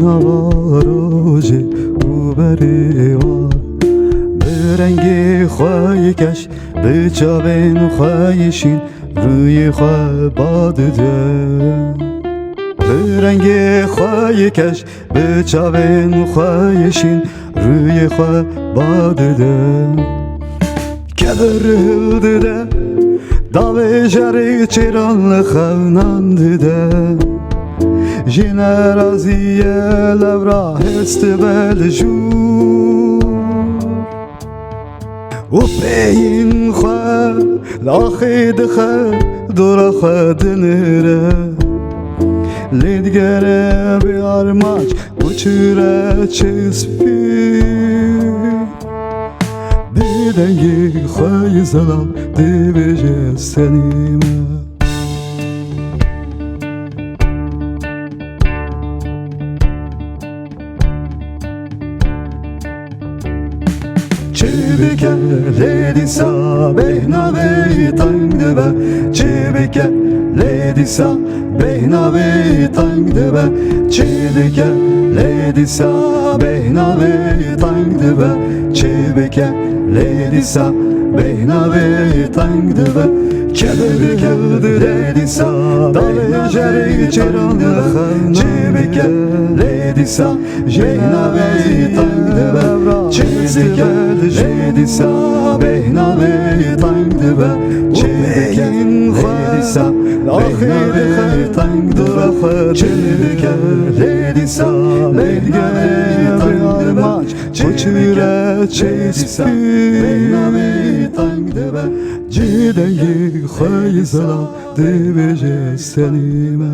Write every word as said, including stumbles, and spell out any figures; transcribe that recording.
Nava rojê û berê war, bi rengê xwe yê keş, bi çavên xwe yê şîn, rûyê xwe ba dide. Bi rengê xwe yê keş, bi çavên xwe yê şîn, rûyê xwe ba dide. Keder hildide, davêjerê çêran li xew nan dide. Jê nerazî ye lewra hêst dibe li jû. Û peyên xwe li axê dixe, dora xwe dinire. Lê digere bê armanc û çûre çê spî. Bi dengê xwe yê zelal dibêje senî me. Çi bike lê dîsa bêhna wê teng dibe. Çi bike lê dîsa bêhna wê teng dibe. Çi dike lê dîsa bêhna wê teng dibe. Çi bike lê dîsa bêhna wê teng dibe. Çi bike lê dîsa bêhna wê teng dibe. Çi bike lê dîsa bêhna wê teng dibe. Çi dike lê dîsa bêhna wê teng dibe. Çi dike lê dîsa bêhna wê teng dibe. Çi dike lê dîsa bêhna wê teng dibe. Çi dike lê dîsa bêhna wê teng dibe. Ji dengê xwe yê zelal dibêje senî me.